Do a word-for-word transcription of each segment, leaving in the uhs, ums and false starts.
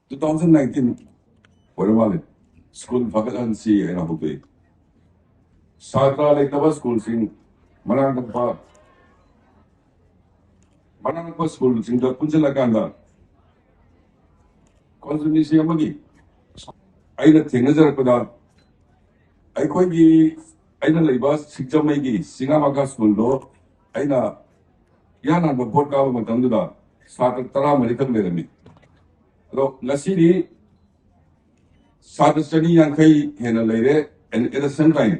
Two thousand nineteen ꯑꯣꯏꯔ ꯃꯥꯜꯂꯦ, school ꯐꯒꯠꯍꯟꯁꯤ ꯍꯥꯏꯅ ꯍꯧꯗꯣꯛꯏ꯫ ꯁꯥꯇ꯭ꯔ ꯂꯩꯇꯕ ꯁ꯭ꯀꯨꯜꯁꯤꯡ, ꯃꯅꯥꯛ ꯅꯛꯄ, ꯃꯅꯥꯛ ꯅꯛꯄ ꯁ꯭ꯀꯨꯜꯁꯤꯡꯗ ꯄꯨꯟꯁꯤꯜꯂꯀꯥꯟꯗ ꯀꯣꯟꯁꯇꯤꯇ꯭ꯌꯨꯟꯁꯤ ꯑꯃꯒꯤ ꯑꯩꯅ ꯊꯦꯡꯅꯖꯔꯛꯄꯗ, ꯑꯩꯈꯣꯏꯒꯤ, ꯑꯩꯅ ꯂꯩꯕ ꯁꯤꯡꯖꯃꯩꯒꯤ ꯆꯤꯡꯉꯥꯃꯈꯥ ꯁ꯭ꯀꯨꯜꯗꯣ ꯑꯩꯅ ꯏꯍꯥꯟ ꯍꯥꯟꯕ ꯚꯣꯠ ꯀꯥꯕ ꯃꯇꯝꯗꯨꯗ ꯁꯥꯇ꯭ꯔ ꯇꯔꯥꯃꯔꯤꯈꯛ ꯂꯩꯔꯝꯃꯤ꯫ ꯑꯗꯣ ꯉꯁꯤꯗꯤ ꯁꯥꯇ꯭ꯔ ꯆꯅꯤ ꯌꯥꯡꯈꯩ ꯍꯦꯟꯅ ꯂꯩꯔꯦ꯫ And at the same time,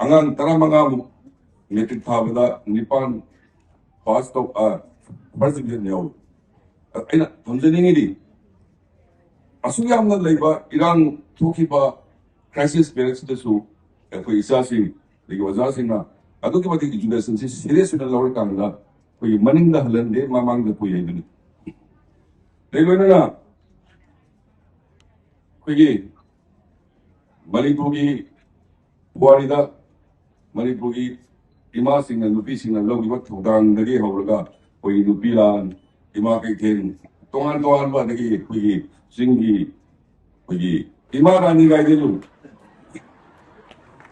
ꯑꯉꯥꯡ ꯇꯔꯥꯃꯉꯥꯃꯨꯛ ꯃꯦꯇ꯭ꯔꯤꯛ ꯊꯥꯕꯗ ꯅꯤꯄꯥꯟ ꯄꯥꯁ ꯇꯧ, ꯐꯥꯔꯁ ꯗꯤꯕꯤꯖꯟ ꯌꯥꯎꯏ꯫ ꯑꯩꯅ ꯊꯝꯖꯅꯤꯡꯉꯤꯗꯤ, ꯑꯁꯨꯛ ꯌꯥꯝꯅ ꯂꯩꯕ ꯏꯔꯥꯡ ꯊꯣꯛꯈꯤꯕ ꯀ꯭ꯔꯥꯏꯁꯤꯁ ꯄꯤꯔꯤꯌꯗꯁꯤꯗꯁꯨ ꯑꯩꯈꯣꯏ ꯏꯆꯥꯁꯤꯡ, ꯑꯗꯒꯤ ꯑꯣꯖꯥꯁꯤꯡꯅ ꯑꯗꯨꯛꯀꯤ ꯃꯇꯤꯛ ꯏꯖꯨꯀꯦꯁꯟꯁꯤ ꯁꯤꯔꯤꯌꯁ ꯑꯣꯏꯅ ꯂꯧꯔꯀꯥꯡꯗ ꯑꯩꯈꯣꯏꯒꯤ ꯃꯅꯤꯡꯗ ꯍꯜꯍꯟꯗꯦ, ꯃꯃꯥꯡꯗ ꯄꯨꯏ ꯍꯥꯏꯗꯨꯅꯤ꯫ ꯑꯗꯩ ꯂꯣꯏꯅꯅ ꯑꯩꯈꯣꯏꯒꯤ ꯃꯅꯤꯄꯨꯔꯒꯤ ꯄꯨꯋꯥꯔꯤꯗ ꯃꯅꯤꯄꯨꯔꯒꯤ ꯏꯃꯥꯁꯤꯡꯅ, ꯅꯨꯄꯤꯁꯤꯡꯅ ꯂꯧꯈꯤꯕ ꯊꯧꯗꯥꯡꯗꯒꯤ ꯍꯧꯔꯒ ꯑꯩꯈꯣꯏꯒꯤ ꯅꯨꯄꯤ ꯂꯥꯟ, ꯏꯃꯥ ꯀꯩꯊꯦꯜ, ꯇꯣꯉꯥꯟ ꯇꯣꯉꯥꯟꯕ, ꯑꯗꯒꯤ ꯑꯩꯈꯣꯏꯒꯤ ꯆꯤꯡꯒꯤ ꯑꯩꯈꯣꯏꯒꯤ ꯏꯃꯥ ꯔꯥꯅꯤ ꯒꯥꯏꯗꯦꯂꯨ,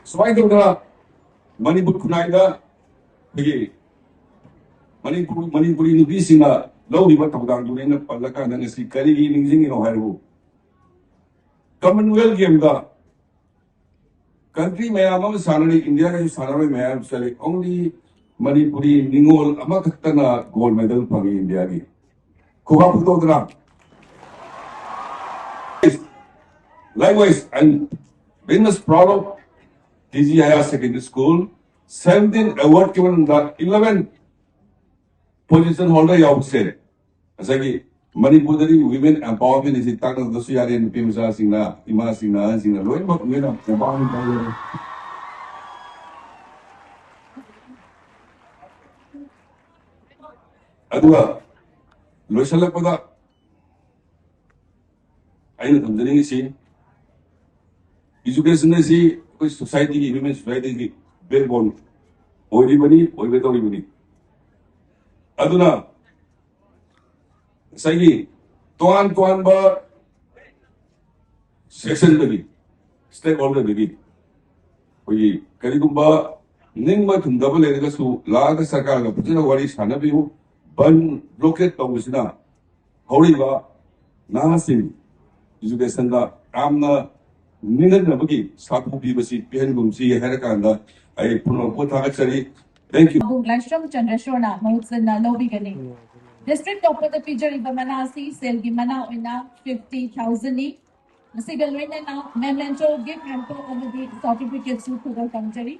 ꯁꯨꯃꯥꯏꯅ ꯇꯧꯗꯅ ꯃꯅꯤꯄꯨꯔ ꯈꯨꯟꯅꯥꯏꯗ ꯑꯩꯈꯣꯏꯒꯤ ꯃꯅꯤꯄꯨꯔ, ꯃꯅꯤꯄꯨꯔꯤ ꯅꯨꯄꯤꯁꯤꯡꯅ ꯂꯧꯔꯤꯕ ꯊꯧꯗꯥꯡꯗꯨꯅ ꯑꯩꯅ ꯄꯜꯂꯀꯥꯟꯗ ꯉꯁꯤ ꯀꯔꯤꯒꯤ ꯅꯤꯡꯁꯤꯡꯉꯤꯅꯣ ꯍꯥꯏꯔꯕꯨ, ꯀꯃꯟꯋꯦꯜꯊ ꯒꯦꯝꯗ ꯀꯟꯇ꯭ꯔꯤ ꯃꯌꯥꯝ ꯑꯃ ꯁꯥꯟꯅꯔꯤ, ꯏꯟꯗꯤꯌꯥꯒꯤꯁꯨ ꯁꯥꯟꯅꯔꯣꯏ ꯃꯌꯥꯝ ꯆꯠꯂꯤ, ꯑꯣꯡꯂꯤ ꯃꯅꯤꯄꯨꯔꯤ ꯅꯤꯉꯣꯜ ꯑꯃꯈꯛꯇꯅ ꯒꯣꯜ ꯃꯦꯗꯜ ꯐꯪꯉꯤ ꯏꯟꯗꯤꯌꯥꯒꯤ꯫ ꯈꯨꯕꯥꯛ ꯐꯨꯗꯣꯛꯇꯅ꯫ Likewise, I'm very much proud of T G Higher Secondary School, seventeen award ꯒꯤ ꯃꯅꯨꯡꯗ eleven position holder ꯌꯥꯎꯕꯁꯦ, ꯉꯁꯥꯏꯒꯤ ꯃꯅꯤꯄꯨꯔꯗꯗꯤ women empowerment ꯑꯁꯤ ꯇꯥꯛꯅꯗ꯭ꯔꯁꯨ ꯌꯥꯔꯦ, ꯅꯨꯄꯤ ꯃꯆꯥꯁꯤꯡꯅ, ꯏꯃꯥꯁꯤꯡꯅ, ꯑꯍꯟꯁꯤꯡꯅ ꯂꯣꯏꯅꯃꯛ women empowerment ꯇꯧꯔꯦ꯫ ꯑꯗꯨꯒ ꯂꯣꯏꯁꯤꯜꯂꯛꯄꯗ ꯑꯩꯅ ꯊꯝꯖꯅꯤꯡꯉꯤꯁꯤ, ꯏꯖꯨꯀꯦꯁꯟ ꯑꯁꯤ ꯑꯩꯈꯣꯏ ꯁꯣꯁꯥꯏꯇꯤꯒꯤ, ꯍ꯭ꯌꯨꯃꯦꯟ ꯁꯣꯁꯥꯏꯇꯤꯒꯤ ꯕꯦꯛꯕꯣꯟ ꯑꯣꯏꯔꯤꯕꯅꯤ, ꯑꯣꯏꯒꯗꯧꯔꯤꯕꯅꯤ꯫ ꯑꯗꯨꯅ ꯉꯁꯥꯏꯒꯤ ꯇꯣꯉꯥꯟ ꯇꯣꯉꯥꯟꯕ ꯁꯦꯛꯁꯟꯗꯒꯤ, ꯁ꯭ꯇꯦꯛ ꯍꯣꯜꯗꯔꯗꯒꯤ ꯑꯩꯈꯣꯏꯒꯤ ꯀꯔꯤꯒꯨꯝꯕ ꯅꯤꯡꯕ ꯊꯨꯡꯗꯕ ꯂꯩꯔꯒꯁꯨ ꯂꯥꯛꯑꯒ ꯁꯔꯀꯥꯔꯒ ꯐꯖꯅ ꯋꯥꯔꯤ ꯁꯥꯟꯅꯕꯤꯌꯨ꯫ ꯕꯟ ꯕ꯭ꯂꯣꯀꯦꯠ ꯇꯧꯕꯁꯤꯅ ꯍꯧꯔꯤꯕ ꯅꯍꯥꯁꯤꯡ ꯏꯖꯨꯀꯦꯁꯟꯗ ꯌꯥꯝꯅ ꯅꯤꯡꯍꯟꯅꯕꯒꯤ ꯁꯥꯐꯨ ꯄꯤꯕꯁꯤ ꯄꯤꯍꯟꯒꯨꯝꯁꯤ ꯍꯥꯏꯔꯀꯥꯟꯗ ꯑꯩ ꯄꯨꯝꯅꯃꯛꯄꯨ ꯊꯥꯒꯠꯆꯔꯤ꯫ Thank you. ꯂꯥꯏꯁ꯭ꯔꯝ ꯆꯟꯗ꯭ꯔꯁꯣꯔꯅ ꯃꯍꯨꯠ ꯁꯤꯟꯅ ꯂꯧꯕꯤꯒꯅꯤ꯫ ꯗꯤꯁꯇ꯭ꯔꯤꯛ ꯇꯣꯞꯄꯗ ꯄꯤꯖꯔꯤꯕ ꯃꯅꯥ ꯑꯁꯤ ꯁꯦꯜꯒꯤ ꯃꯅꯥ ꯑꯣꯏꯅ ꯐꯤꯐꯇꯤ ꯊꯥꯎꯖꯟꯅꯤ꯫ ꯃꯁꯤꯒ ꯂꯣꯏꯅꯅ ꯃꯦꯃꯦꯟꯇꯣ, ꯒꯤꯐ ꯍꯦꯝꯄꯔ ꯑꯃꯗꯤ ꯁꯥꯔꯇꯤꯐꯤꯀꯦꯠꯁꯨ ꯈꯨꯗꯣꯜ ꯇꯝꯖꯔꯤ꯫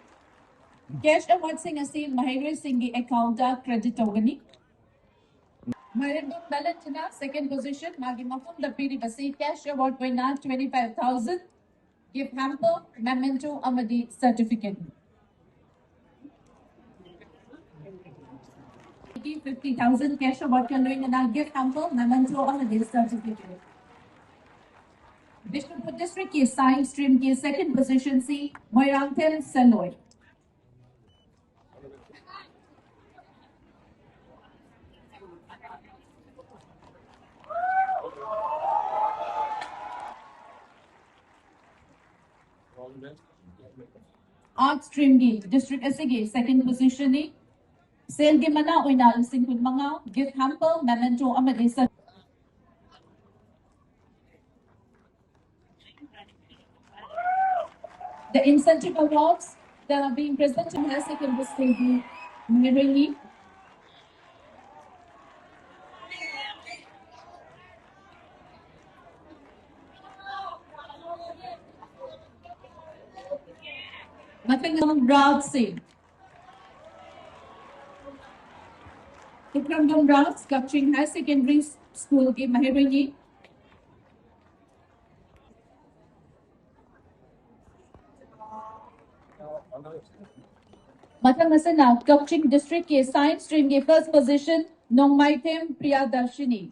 ꯀꯦꯁ ꯑꯦꯋꯥꯔꯗꯁꯤꯡ ꯑꯁꯤ ꯃꯍꯩꯔꯣꯏꯁꯤꯡꯒꯤ ꯑꯦꯀꯥꯎꯟꯗ ꯀ꯭ꯔꯦꯗꯤꯠ ꯇꯧꯒꯅꯤ꯫ ꯃꯥꯏꯔꯦꯝꯕꯝ ꯂꯂꯟꯁꯤꯅ ꯁꯦꯀꯦꯟ ꯄꯣꯖꯤꯁꯟ, ꯃꯥꯒꯤ ꯃꯐꯝꯗ ꯄꯤꯔꯤꯕꯁꯤ ꯀꯦꯁ ꯑꯦꯋꯥꯔꯗ ꯑꯣꯏꯅ ꯇ꯭ꯋꯦꯟꯇꯤ ꯐꯥꯏꯚ ꯊꯥꯎꯖꯟ, ꯒꯤꯐ ꯍꯦꯝꯄꯔ, ꯃꯦꯃꯦꯟꯇꯣ ꯑꯃꯗꯤ ꯁꯥꯔꯇꯤꯐꯤꯀꯦꯠ꯫ ꯐꯤꯐꯇꯤ ꯊꯥꯎꯖꯟ ꯀꯦꯁ ꯑꯦꯋꯥꯔꯗꯀ ꯂꯣꯏꯅꯅ ꯒꯤꯐ ꯍꯦꯝꯄꯔ, ꯃꯦꯃꯦꯟꯇꯣ ꯑꯃꯗꯤ ꯁꯥꯔꯇꯤꯐꯤꯀꯦꯠ꯫ ꯕꯤꯁꯅꯨꯄꯨꯔ ꯗꯤꯁꯇ꯭ꯔꯤꯛꯀꯤ ꯁꯥꯏꯟꯁ ꯁ꯭ꯇ꯭ꯔꯤꯝꯒꯤ ꯁꯦꯀꯦꯟ ꯄꯣꯖꯤꯁꯟꯁꯤ ꯃꯣꯏꯔꯥꯡꯊꯦꯝ ꯁꯦꯂꯣꯏ꯫ ꯑꯥꯔꯠꯁ ꯁ꯭ꯇ꯭ꯔꯤꯝꯒꯤ ꯗꯤꯁꯇ꯭ꯔꯤꯛ ꯑꯁꯤꯒꯤ ꯁꯦꯀꯦꯟ ꯄꯣꯖꯤꯁꯟꯅꯤ꯫ ꯁꯦꯜꯒꯤ ꯃꯅꯥ ꯑꯣꯏꯅ ꯂꯤꯁꯤꯡ ꯀꯨꯟ ꯃꯉꯥ, ꯒꯤꯐ ꯍꯦꯝꯄꯔ, ꯃꯦꯃꯦꯟꯇꯣ ꯑꯃꯗꯤ ꯁꯥꯔ- The incentive awards that are being presented to Higher Secondary School ꯒꯤ ꯃꯍꯩꯔꯣꯏꯅꯤ꯫ ꯃꯊꯪ ꯔꯥꯖ ꯁꯤꯡ꯫ ꯄꯨꯈ꯭ꯔꯝꯕꯝ ꯔꯥꯖ, ꯀꯛꯆꯤꯡ ꯍꯥꯌꯔ ꯁꯦꯀꯦꯟꯗꯔꯤ ꯁ꯭ꯀꯨꯜꯒꯤ ꯃꯍꯩꯔꯣꯏꯅꯤ꯫ ꯃꯊꯪ ꯑꯁꯤꯅ ꯀꯛꯆꯤꯡ ꯗꯤꯁꯇ꯭ꯔꯤꯛꯀꯤ ꯁꯥꯏꯟꯁ ꯁ꯭ꯇ꯭ꯔꯤꯝꯒꯤ ꯐꯥꯔꯁ ꯄꯣꯖꯤꯁꯟ ꯅꯣꯡꯃꯥꯏꯊꯦꯝ ꯄ꯭ꯔꯤꯌꯥꯗꯔꯁꯤꯅꯤ꯫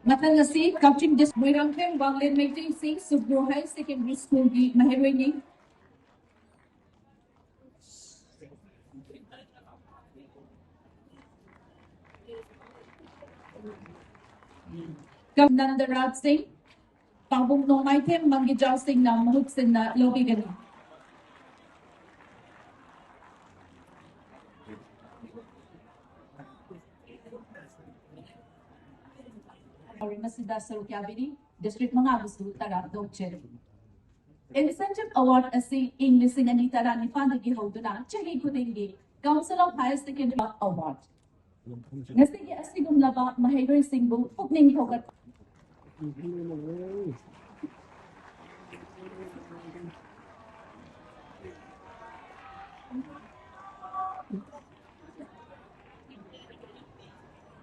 ꯃꯊꯪ ꯑꯁꯤ ꯀꯛꯆꯤꯡ ꯗꯤꯁ ꯃꯣꯏꯔꯥꯡꯊꯦꯝ ꯋꯥꯡꯂꯦꯟ ꯃꯩꯇꯩꯁꯤꯡ ꯁꯨꯕ꯭ꯔꯨ ꯍꯥꯌꯔ ꯁꯦꯀꯦꯟꯗꯔꯤ ꯁ꯭ꯀꯨꯜꯒꯤ ꯃꯍꯩꯔꯣꯏꯅꯤ꯫ ꯀꯝ ꯅꯟꯗꯔꯥꯖ ꯁꯤꯡ, ꯄꯥꯕꯨꯡ ꯅꯣꯡꯃꯥꯏꯊꯦꯝ ꯃꯪꯒꯤꯖꯥꯎ ꯁꯤꯡꯅ ꯃꯍꯨꯠ ꯁꯤꯟꯅ ꯂꯧꯕꯤꯒꯅꯤ꯫ ꯊꯧꯔꯝ ꯑꯁꯤꯗ ꯁꯔꯨꯛ ꯌꯥꯕꯤꯔꯤ ꯗꯤꯁꯇ꯭ꯔꯤꯛ ꯃꯉꯥꯕꯨꯁꯨ ꯇꯔꯥꯝꯅ ꯑꯣꯛꯆꯔꯤ꯫ Incentive Award ꯑꯁꯤ ꯏꯪ ꯂꯤꯁꯤꯡ ꯑꯅꯤ ꯇꯔꯥꯅꯤꯄꯥꯟꯗꯒꯤ ꯍꯧꯗꯨꯅ ꯆꯍꯤ ꯈꯨꯗꯤꯡꯒꯤ Council of Higher Secondary Award꯫ ꯉꯁꯤꯒꯤ ꯑꯁꯤꯒꯨꯝꯂꯕ ꯃꯍꯩꯔꯣꯏꯁꯤꯡꯕꯨ ꯄꯨꯛꯅꯤꯡ ꯊꯧꯒꯠ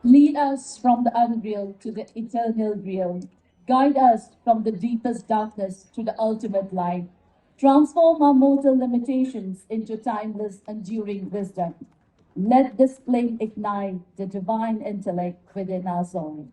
Lead us from the unreal to the eternal real. Guide us from the deepest darkness to the ultimate light. Transform our mortal limitations into timeless, enduring wisdom. Let this flame ignite the divine intellect within us all.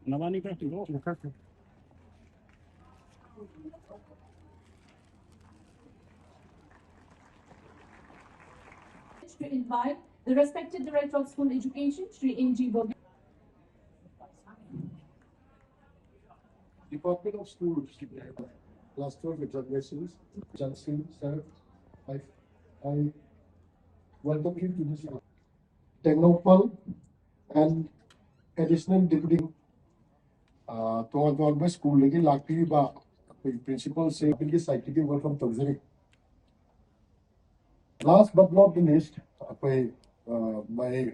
Nabani ka? To invite the respected Director of School Education, Shri N G Bogi. Department of Schools, class twelve examinations, Johnson, sir, I, I welcome you to this. Tengnoupal and Additional Deputy ꯑ, ꯇꯣꯉꯥꯟ ꯇꯣꯉꯥꯟꯕ ꯁ꯭ꯀꯨꯜꯗꯒꯤ ꯂꯥꯛꯄꯤꯔꯤꯕ ꯑꯩꯈꯣꯏ ꯄ꯭ꯔꯤꯟꯁꯤꯄꯜꯁꯦ ꯑꯩꯈꯣꯏꯒꯤ ꯁꯥꯏꯠꯇꯒꯤ welcome ꯇꯧꯖꯔꯤ꯫ Last but not the least, ꯑꯩꯈꯣꯏ ꯑ, my